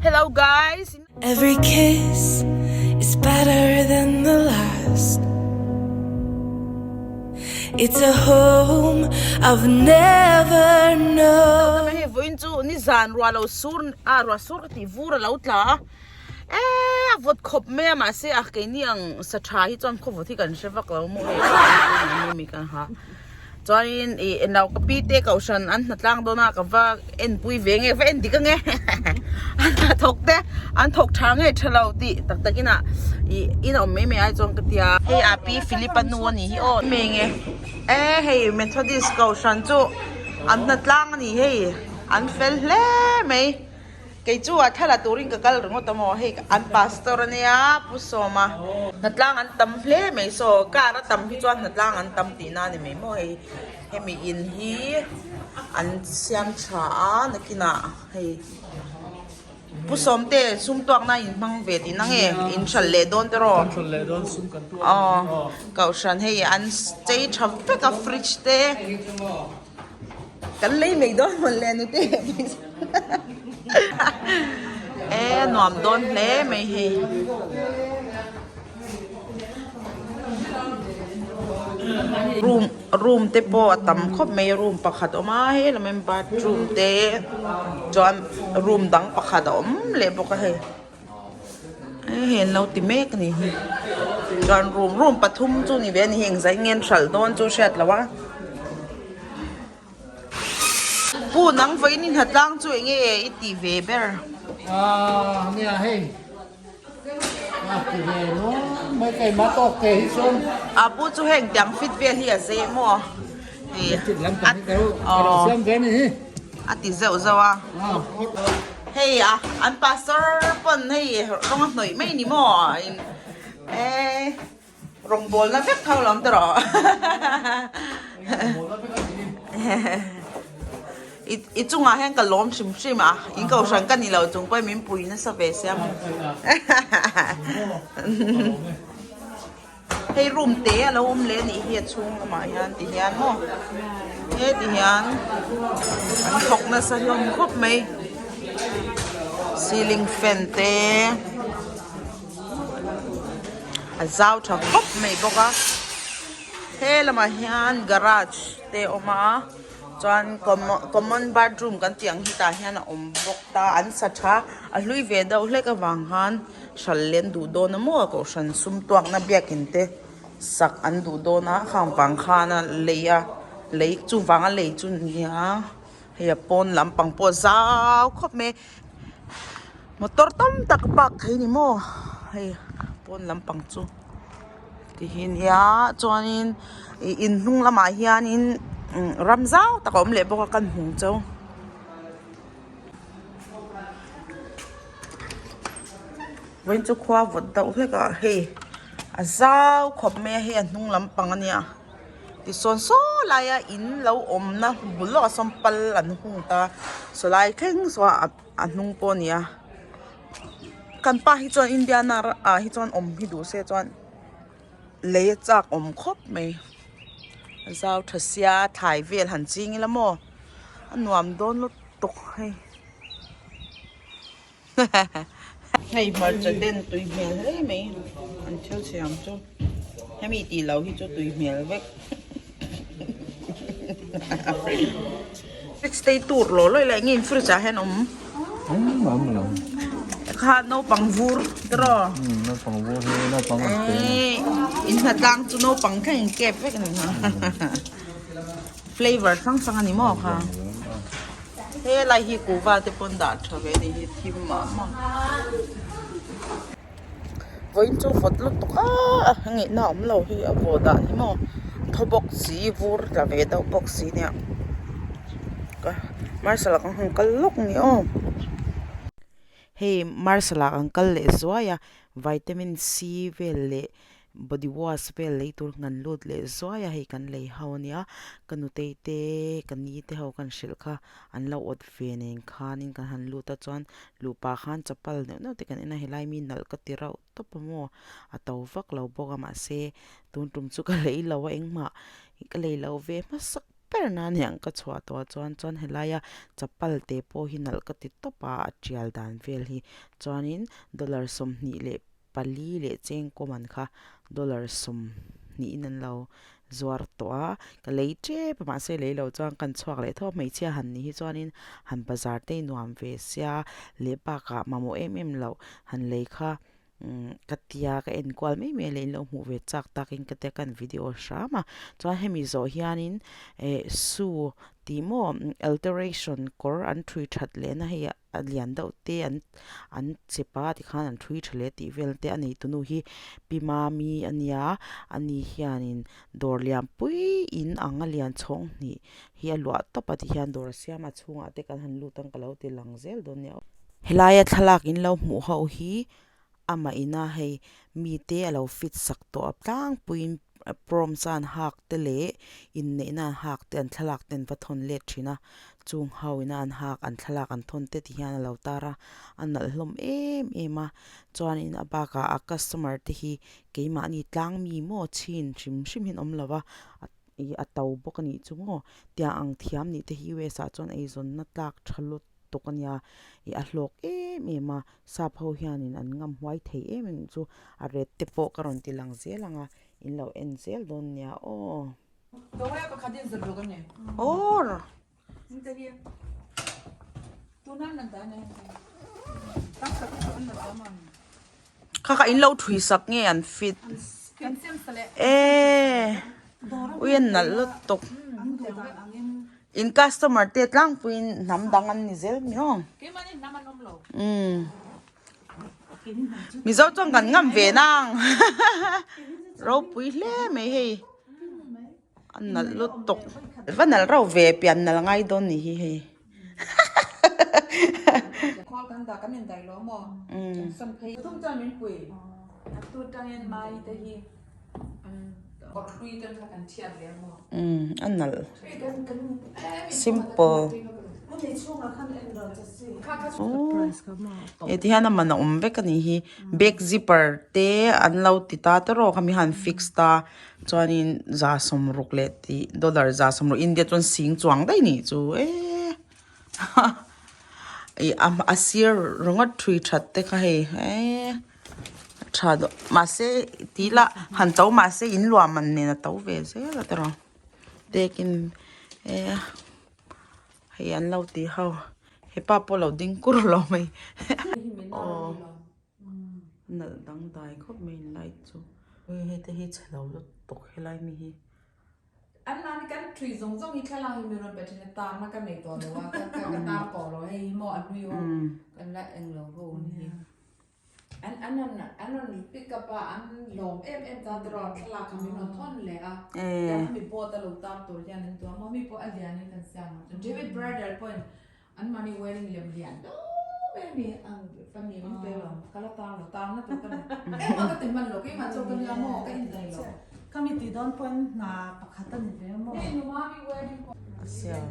Hello guys. Every kiss is better than the last It's a home I've never known. Hei vawiin chu nizan ruah lo sur a ruah sur ka tih vur a lo tla a eee a vawt khawp mai a mahse a keini ang sa tha hi chuan khawvawt hi kan hre vak lo maw hei mi kan ha. Chuanin ih englo ka pi te kohhran an hna tlang dawn a ka va enpui ve nge va en dik ange an hna thawk te an thawk tha nge tha lo tih tak tak in ah ih in a awm mai mai ai chuan ka tia. Hei a pi Philip a nu a nih hi aw me nge e hei Methodist kohhran chu an hna tlang a ni hei an fel hle mai. Kei chu a thla la turin ka kal ringawt a maw hei an pastor a nia Pu Sawma hnatlang an tam hle mai saw car a tam hi chuan hnatlang an tam tihna a ni mai maw hei hemi in hi an siam tha a nakinah hei Pu Sawmte sum tuakna in hmang ve tihna nge in hralh leh dawn te rawh aw kohhran hei an chei tha vek a fridge te. Kan lei mai dawn mawn le nute e nuam dawn hle mai hei. Room room te pawh a tam khawp mai room pakhat a awm a he lam hian bathroom te chuan room dang pakhat a awm leh bawk a hei. Hei an lo ti mek a ni hi chuan room room pathum chu ni ve a ni hi engzah nge an hralh dawn chu hriat loh a pu nang vawiin i hnatlang chu eng nge i tih ve ber ah nia hei a ti ve nuam mai keimah tawk te hi chuan a pu chu heng tiang fit vel hi a zeh maw a ti zeuh zeuh a hei a an pastor pawn hei rawng a hnawih mai ni maw eh rawngbawl na vek tho lawm tawh i chungah hian ka lawm hrim hrim a in kohhran ka ni lo chung pawhin min pui nasa ve sia Hei room te a lo awm leh a nih hi a chhung lamah hian ti hian maw heti hian an thawk nasa hlawm khawp mai ceiling fan te a zau tha khawp mai bawk a he lamah hian garage te a awm a chuan common bathroom kan tih ang hi tah hian a awm bawk ta an sa tha a hlui ve deuh hlek avang khan. Hral len duh dawn a maw a kohhran sum tuakna biakin te sak an duh dawn a khang vang khan a lei a lei chuvang a lei chu nia hei a pawn lampang pawh a zau khawp mai motor tam tak a park thei a ni maw hei pawn lampang chu ti hi nia chuanin ih in hnung lamah hianin ram zau tak a awm leh bawk a kan hmu chauh. Vawiin chu khua vawt deuh hlek a hei a zau khawp mai a hei a hnung lampang a nia tisawn saw laia in lo awmna bul lawkah sawn pal an hung ta saw lai thleng saw a hnung pawh a ni a kan pa hi chuan Indiana ah hi chuan awm hi duh se chuan lei a chak awm khawp mai a zau tha sia thlai vel han ching ila maw a nuam dawn lutuk. Tawk hei hei hmarcha den tui hmel hle mai an thil siam chu hemi tih loh hi chu tui hmel vek fridge te hi tur law law ila enge in fridge ah hian awm kha naupang vur tiraw naupang vur hi naupang an pe in hnatlang chu naupang thleng in kep vek ani Flavour hrang hrang a ni maw kha? Helai hi kuhva te pawn dah tha ve a ni hi thim mah mah. Vawiin chu vawt lutuk a a ngaihna a awm lo hi a vawh dan hi maw thaw bawk si vur tla ve deuh bawk si nia ka marshal ah kan han kal lawk ni aw. Hei marshal ah kan kal leh zuai a vitamin C vel leh Body wash vel lei tur ngan lut leh zuai a hei kan lei ho ania ka nutei te ka ni te ho kan hrilh kha an lo awt ve nen khanin kan han lut a chuan luh pah khan chapal neuh neuh te kan en a helai mi nalh ka ti rauh tawp a maw a to vak lo bawk a mahse tun tum chu ka lei lo a engmah ka lei lo ve hmasak. ber na aniang ka chhuah tawh ah chuan chuan helaia chapal te pawh hi nalh ka ti tawp a a tial dan vel hi chuanin dollar 24 leh chengkaw man kha dollar 20 in an lo zuar tawh a ka lei tep a mahse lei loh chuan kan chhuak leh tho a hmeichhia han nih hi chuanin han bazar te hi nuam ve sia leh bakah mamawh em em loh han lei kha umm ka tia ka en kual mai mai a leh in lo hmuh ve chak takin ka tia ka han video hram a chuan hemi zawh hianin eh shoe tih maw alteration kawr an thui that leh na hei a lian deuh te an an chep a tikhan an thui tha leh tih vel te a nei tunu hi pi mami a nia ani hianin dawr lian pui in ang a lian chhawng hnih hi a luah tawp a tihian dawr a siam a chhungah te kan han lut ang ka lo ti lang zel dawn nia Helaia thlalak in lo hmuh ho hi amah ina hei mite a lo fit sak tawh a tlangpuiin prom chuan hak te leh inneihna an hak te an thlalak te an va thawn let thin a chung ho ina an hak an thlalak an thawn te ti hian a lo tar a a nalh hlawm em em a chuanin a bakah a customer te hi keimahni tlang mi maw chhin hrim hrim hi an awm lo va ih a to bawk a nih chu maw tiang ang thiam nih te hi U S ah chuan eizawnna tlak tha lut tawk a nia ih a hlawk em em a sap ho hianin an ngam huai thei em em chu a ret te pawh ka rawn ti lang zel ang a in lo en zel dawn nia aw. Aw. Kha kha in lo thui sak nge an fit eee ui a nalh lutuk. In customer te tlangpuiin hnam dang an ni zel mi aw. Umm Mizo chuan kan ngam ve nang ropui hle mai hei a nalh lutuk va nalh rauh ve pian nalh ngai dawn ni hi hei. Umm a nalh simple he ti hian a man a awm vek a nih hi bag zipper te an lo ti ta te rawk a mi han fix ta chuanin 60 leh tih dollar 60 India chuan sing chuang daih a nih chu eee ih a sir ringawt thui that te kha hei eee. Tha deuh mahse tih lah han to mahse in luah man nen a to ve zel a tiraw tekin e hei an lo tih ho hepa pawh lo ding kur lo mai aw nalh dangdai khawp mai in light chu hei te hi chhe lo lutuk helai mi hi. An mahni kan thui zawng zawng hi thlalak hi min rawn pe thin a, tarna ka nei tawh lo a, ka ka tar tawh lo hei hi maw a hlui ho kan la eng lo ho ni hi. An an rawn an rawn pick up a, an lawm em em ta tiraw thlalak kha min rawn thawn leh a, tiang mi board a lo tar tur hian an duh a maw mi pawh a lian in kan siam ang chuan David Bridal pawhin An mahni wedding lem lian deuh mai a ni ang family min pe lo ka la tar lo tar na tur ka nei engmah ka ti hman lo keimah chu ka nia maw ka in thei lo. Ka mi tih dawn pawhin hna pakhat a ni ve maw. Hei nu mami wedding pawh A siam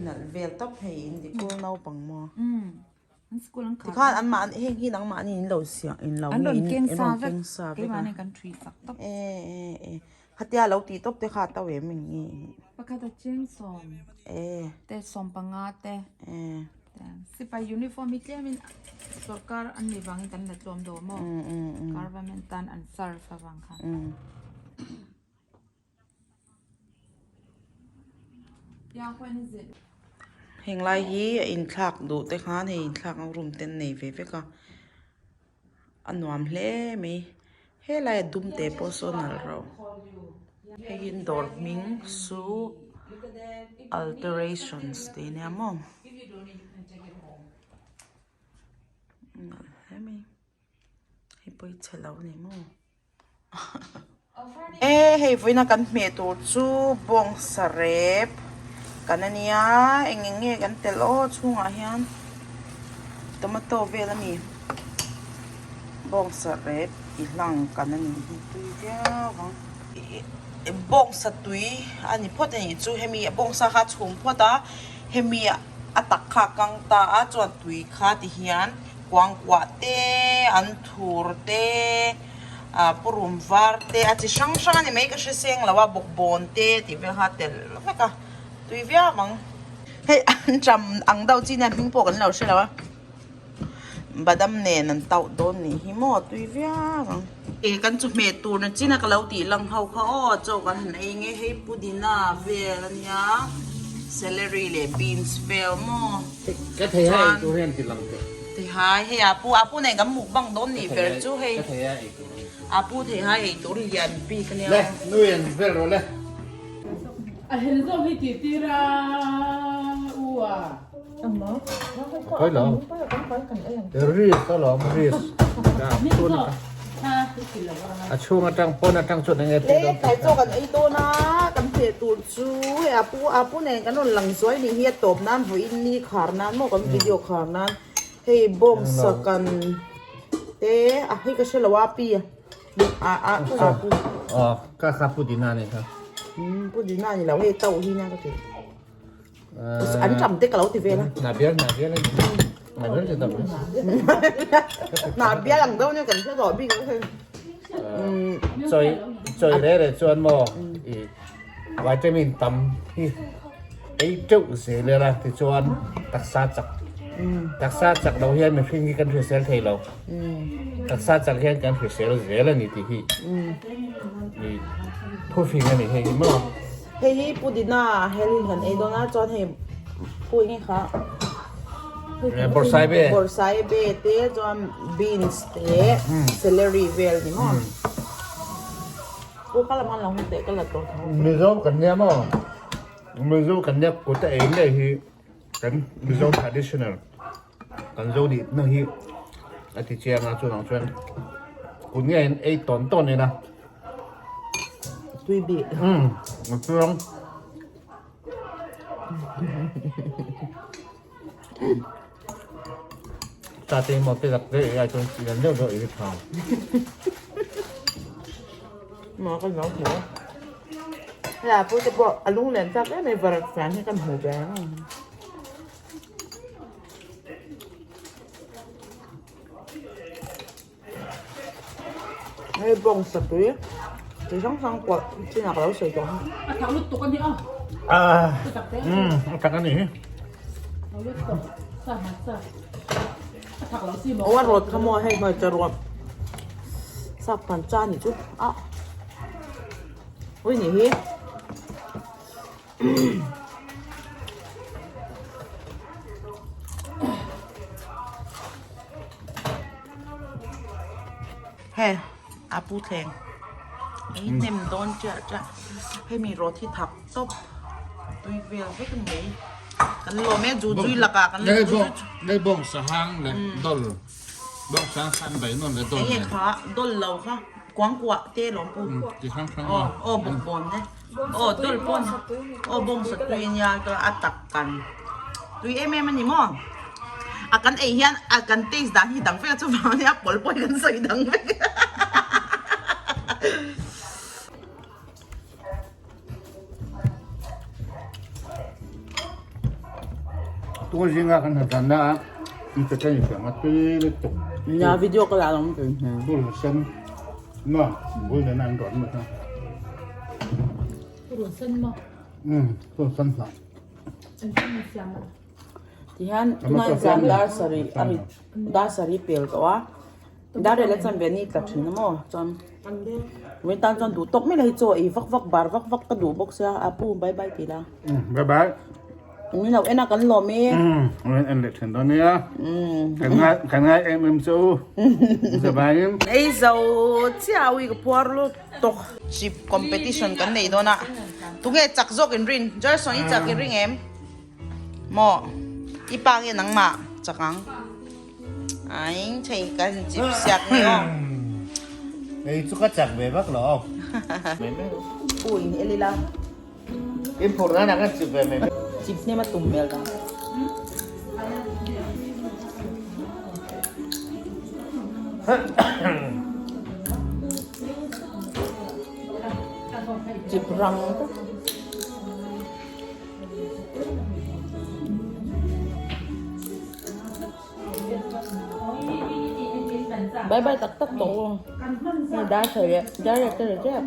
nalh vel tawp hei in dik school naupang maw. An school an khar. Tikhan an mah heng hi nangmah ni in lo siam in lo An rawn in keng in sa rawn vek keng sa vek a. Keimahni kan thui sak tawp. E e e khatia lo tih tawp te kha a to em eng nge. Pakhat a cheng sawm E te 15 te e sipai uniform hi tlem in sorkar an nih vangin kan la tlawm dawh maw government tan an serve avang khan. Heng lai hi a inthlak duh te khan hei inthlak ang room te an nei ve vek a a nuam hle mai helai a dum te pawh sawn nalh reuh hei hi dawr hming chu alterations tih ania maw nalh hle mai hei pawh hi chhe lo a ni maw. E hei vawiina kan hmeh tur chu bawngsa rep kan a nia eng eng nge kan telh aw chhungah hian tomato vel a ni bawngsa rep i hlang kan a nih hi tui viau ang bawngsa tui a ni phawt a nih chu hemi bawngsa kha a chhum phawt a hemi a tak kha a kang ta a chuan tui kha ti hian kuangkuah te an thur te. ah purum var te a chi hrang hrang a ni mai ka hre seng lo a bawkbawn te tih vel kha a tel vek a tui viau ang hei an ṭam ang deuh chi nia hming pawh kan lo hre lo a badam nen an tauh dawn nih hi maw tui viau ang. Ih kan chawhmeh tur na chin a ka lo tih lang ho kha aw chaw kan han ei nge hei pudina vel a nia celery leh beans vel maw Ka thei hai ei tur hian ti lang teh. Thei hai hei a pu a pu nen kan mukbang dawn nih ber chu hei. Ka thei hai ei tur. A pu thei hai ei tur lian bik a nia. Le nui an vel rawh le. A hel zawk hi tih tir a u a. Khawi lo. Risk alawm risk. A chhung atang pawn atang chuan enge tih dawn. Le tlai chaw kan ei dawn a kan hmeh tur chu hei a pu a pu nen kan rawn lang zuai nih hi a tawp nan vawiin ni khar nan maw kan video khar nan hei bawngsa kan te a hei ka hre lo a pi a a a pu. Ka kha pudina a ni kha. Pudina a ni lo hei tauh hi nia ka ti. An ṭam te ka lo ti vel a. Hnah bial hnah bial a ni. Hnah bial chu tam a. Hnah bial ang deuh nia kan hre tawh bik a hei. Chawi chawi re re chuan maw i vitamin tam hi ei teuh zel ila tichuan taksa chak taksa chak lo hian mihring hi kan hrisel thei lo. Taksa chak hian kan hrisel zel a ni tih hi i thufing a ni hei hi maw. Hei hi pudina hel kan ei dawn a chuan hei pu eng nge kha Bawrhsaibe bawrhsaibe te chuan beans te celery vel ni maw pu ka lam han lo hmu teh ka la tawh tho Mizo kan nia maw Mizo kan nia kut a ei ngei hi kan Mizo traditional kan zo nih na hi a ti chiang a chuvang chuan kut nge in ei tawn tawn ila tui bik um a chuang ta te mo te dak te ai chuan lian deuh deuh ei tha ma ka lo hmu hela pu te pawh a lunglen chak em mai varak fan hi kan hmu ve ang. Hei bawng satui chi hrang hrang pawlh chinah ka lo sawi tawh a. A thak lutuk a ni a. Ah, a thak a ni. Aw a rawt kha maw hei hmeichhe rawt sap hman cha ni chu a ui ni hi. He a pu thleng ei hnem dawn chiah chiah hemi rawt hi thak tawp tui vel vek a ni mai kan lawm e zu zui lakah kan Lei bawng sahang leh dawl bawng sahang khan bai nawn leh dawl eng nge kha dawl lo kha kuangkuah te lawm pu Ti hrang hrang aw aw bawkbawn te. Aw dawlh pawn aw bawngsa tui ania chuan a tak kan tui em em a ni maw a kan ei hian a kan taste dan hi dang vek a chuvang ania pawlh pawh hi kan sawi dang vek Tun zinga kan han tan na a in che chen siam a tui lutuk Nia video ka la lo tui Bul sen Ma bul nena an rawn mat a. Purun sen maw? Um purun sen hlauh. An sen an siam a. Tihian tunah zan dar sarih a ri dar sarih pel tawh a dar rel a chan ve ni tla thin a maw chuan vawiin tan chuan duh tawk mai la hi chaw ei vak vak bar vak vak ka duh bawk sia a pu bye bye ti la. Bye bye. Min lo en a kan lawm e. Min en leh thin dawn nia. Kan ngai kan ngai em em che u. Zavangin. Ei zo chiah ui ka puar lut tawk. Chip competition kan nei dawn a. Tunge chak zawk in rin? Jerson i chak i ring em? Maw? I pa nge nangmah chak ang? Aing thei kan chip siak ni aw. Ei chu ka chak ve vak lo. Pu in el ila. In phur nan ah kan chip ve mai. Chip hnem a tum hmel ta. Chip rang ta. Bye bye tak tak tawh u. Hei dar thei leh dar leh te leh tep.